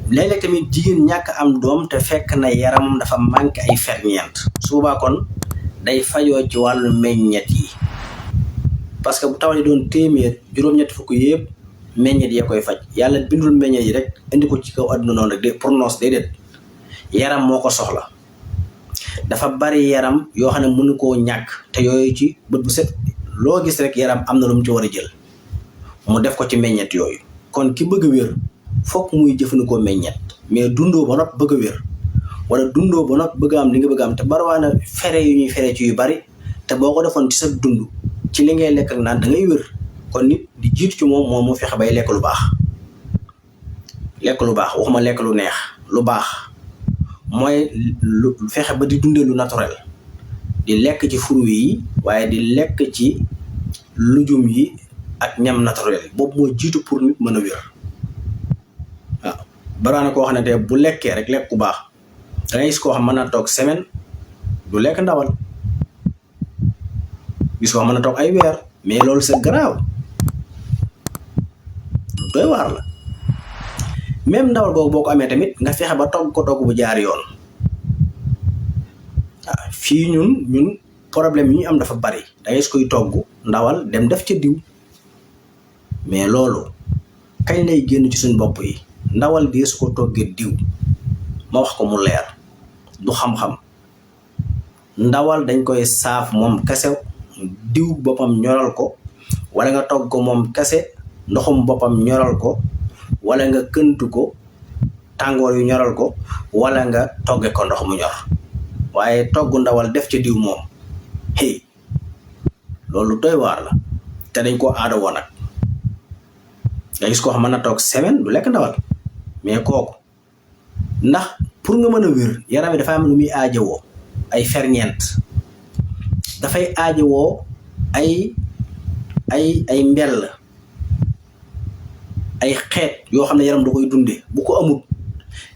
léeg-léeg tamit jigéen ñàkk am doom te fekk na yaramam dafa manqué ay ferñeent su boobaa kon day fajoo ci wàllu meññet yi parce que bu tawat yi doon téeméer juróom-ñetti fukk yëpp meññet yee koy faj yàlla bindul meññet yi rek indi ko ci kaw àdduna noonu rek de pour noos déedéet yaram moo ko soxla dafa bari yaram yoo xam ne mënu koo ñàkk te yooyu ci bët bu set loo gis rek yaram am na lu mu ci war a jël mu def ko ci meññet yooyu kon ki bëgg a wér fokk muy jëfandikoo meññet mais dundoo ba noppi bëgg a wér wala dundoo ba noppi bëgg a am li nga bëgg a am te barawaana fere yu ñuy fere ci yu bari te boo ko defoon ci sa dund ci li ngay lekk ak naan da ngay wér kon nit di jiitu ci moom mu fexe bay lekk lu baax waxuma lekk lu neex lu baax mooy lu fexe ba di dundee lu naturel di lekk ci fruits yi waaye di lekk ci lujum yi ak ñam naturel boobu moo jiitu pour nit mën a wér waaw baraana koo xam ne te bu lekkee rek lekk ku baax da ngay gis koo xam mën na toog semaine du lekk ndawal gis koo xam mën na toog ay weer mais loolu c'est grave lu doy waar la même ndawal googu boo ko amee tamit nga fexe ba togg ko togg bu jaar yoon waaw fii ñun problème yi ñu am dafa bari da ngay gis koy togg ndawal dem def ca diw mais loolu kañ lay génn ci suñu bopp yi ndawal dee su ko toggee diw ma wax ko mu leer du xam-xam ndawal dañ koy saaf moom kese diw boppam ñoral ko wala nga togg ko moom kese ndoxum boppam ñoral ko wala nga këntu ko tàngoor yu ñoral ko wala nga togge ko ndox mu ñor waaye togg ndawal def ca diw moom loolu doy waar la te dañ koo aada woon nag nga gis koo xam mën na toog semaine du lekk ndawal mais kooku ndax pour nga mën a wér yaram yi dafa am lu muy aajowoo ay ferñeent dafay aajowoo ay mbell ay xeet yoo xam ne yaram da koy dundee bu ko amul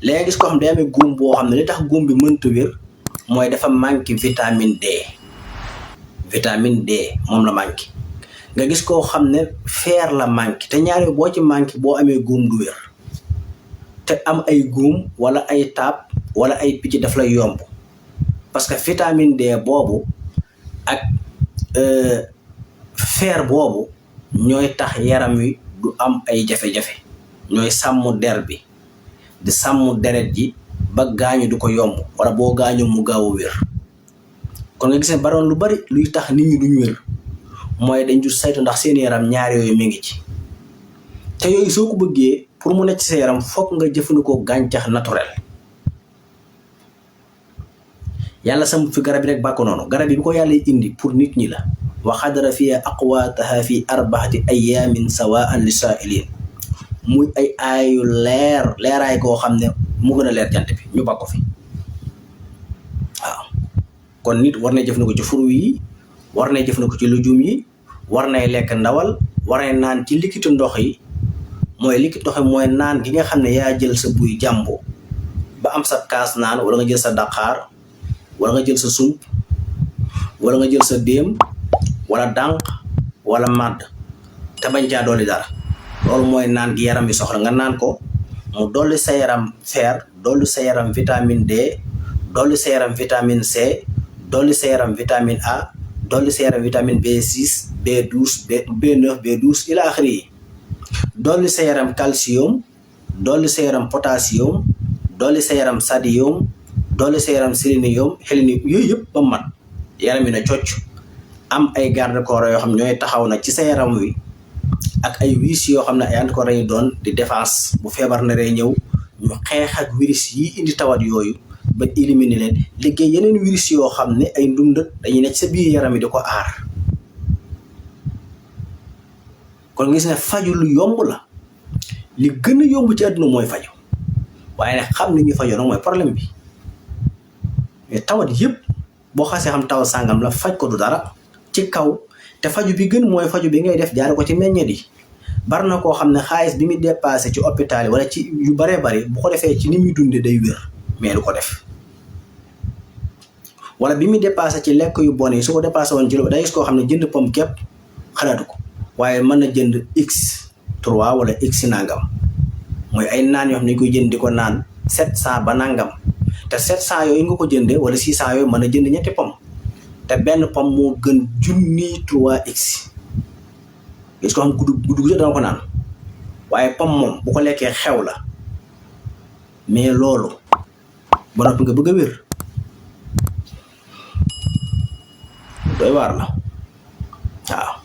léegi gis koo xam ne day amee góom boo xam ne li tax góom bi mënta wér mooy dafa manqué vitamine D moom la manqué nga gis koo xam ne fer la manqué te ñaari boo ci manqué boo amee góom du wér te am ay góom wala ay taab wala ay picc daf lay yomb parce que vitamine D boobu ak fer boobu ñooy tax yaram wi du am ay jafe-jafe ñooy sàmm der bi di sàmm deret ji ba gaañu du ko yomb wala boo gaañu mu gaaw a wér kon nga gis ne baroon lu bari luy tax nit ñi duñ wér mooy dañ jur saytu ndax seen yaram ñaar yooyu mi ngi ci te yooyu soo ko bëggee pour mu nekk ci sa yaram fokk nga jëfandikoo gàncax naturel yàlla sam fi garab yi rek bàkko noonu garab yi bi ko yàlla indi pour nit ñi la wa xadara fiya aqwaataha fi arbaati ayamin sawaan li saailin muy ay aayu leeraay koo xam ne mu gën a leer jant bi ñu bàkko fi waaw kon nit war na jëfandikoo ci fruits yi war na jëfandikoo ci lujum yi war nay lekk ndawal war nay naan ci likitu ndox yi mooy likitu ndox yi mooy naan gi nga xam ne yaa jël sa buy jàmbu ba am sa kaas naan wala nga jël sa daqaar wala nga jël sa sump wala nga jël sa déem wala dànq wala màdd te bañ caa dolli dara loolu mooy naan gi yaram bi soxla nga naan ko mu dolli sa yaram fer dolli sa yaram vitamine D dolli sa yaram vitamine C dolli sa yaram vitamine A dolli sa yaram vitamine B6 B12 B9 B12 ila axiri yi dolli sa yaram calcium dolli sa yaram potassium dolli sa yaram sodium dolli sa yaram sélénium yooyu yëpp ba mat yaram yi na cocc am ay garde corps yoo xam ñooy taxaw na ci sa yaram wi ak ay virus yoo xam ne ay anticorps yi doon di défense bu feebar na rey ñëw ñu xeex ak virus yi indi tawat yooyu ba éliminer leen liggéey yeneen virus yoo xam ne ay ndundat dañuy nekk sa biir yaram yi di ko aar kon gis ne faju lu yomb la li gën a yomb ci àdduna mooy faju waaye nag xam ni ñu fajoo nag mooy problème bi mais tawat yëpp boo xasee xam tawat sàngam la faj ko du dara ci kaw te faju bi gën mooy faju bi ngay def jaare ko ci meññeet yi bari na koo xam ne xaalis bi muy dépassé ci hôpital yi wala ci yu baree bari bu ko defee ci ni muy dunde day wér mais du ko def wala bi muy dépassé ci lekk yu bon yi su ko dépassé woon ci loolu day gis koo xam ne jënd pomme képp xalaatu ko waaye mën na jënd x3 wala x nangam mooy ay naan yoo xam ne dañ koy jënd di ko naan 700 ba nangam te 700 yooyu nga ko jëndee wala 600 yooyu mën a jënd ñetti pom te benn pom moo gën junni 3x gis ko xam guddi gu dama ko naan waaye pom moom bu ko lekkee xew la mais loolu ba noppi nga bëgg a wér doy waar la waaw